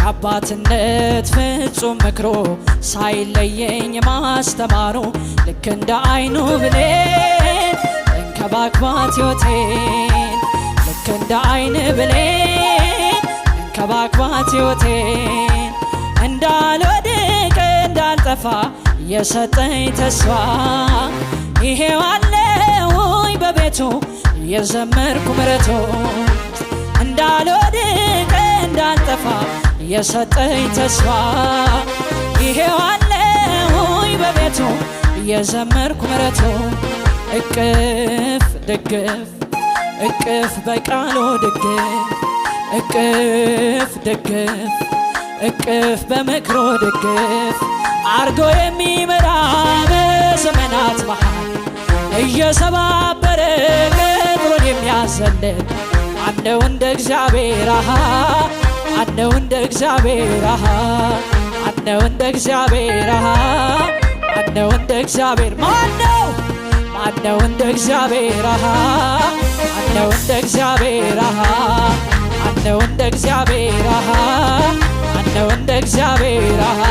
የአባትነት ፍጹም ምክሮ ሳይለየኝ ማስተማሩ፣ ልክ እንደ አይኑ ብሌን እንከባክባት ሕይወቴን፣ ልክ እንደ አይን ብሌን እንከባክባት ሕይወቴን። እንዳልወድቅ እንዳልጠፋ የሰጠኝ ተስፋ፣ ይሄው አለሁኝ በቤቱ የዘመርኩ ምረቱ። እንዳልወድቅ እንዳልጠፋ የሰጠኝ ተስፋ፣ ይሄው አለሁኝ በቤቱ የዘመርኩ ምረቱ። እቅፍ ድግፍ እቅፍ በቃሉ ድግፍ፣ እቅፍ ድግፍ እቅፍ በምክሩ ድግፍ አርጎ የሚመራ፣ በዘመናት መሃል እየሰባበረ ቅጥሩን የሚያዘልል ማነው እንደ እግዚአብሔር? አሃ፣ ማነው እንደ እግዚአብሔር? አሃ፣ ማነው እንደ እግዚአብሔር? አሃ፣ ማነው እንደ እግዚአብሔር? ማነው፣ ማነው እንደ እግዚአብሔር? አሃ፣ ማነው እንደ እግዚአብሔር? አሃ፣ ማነው እንደ እግዚአብሔር? አሃ፣ ማነው እንደ እግዚአብሔር? አሃ።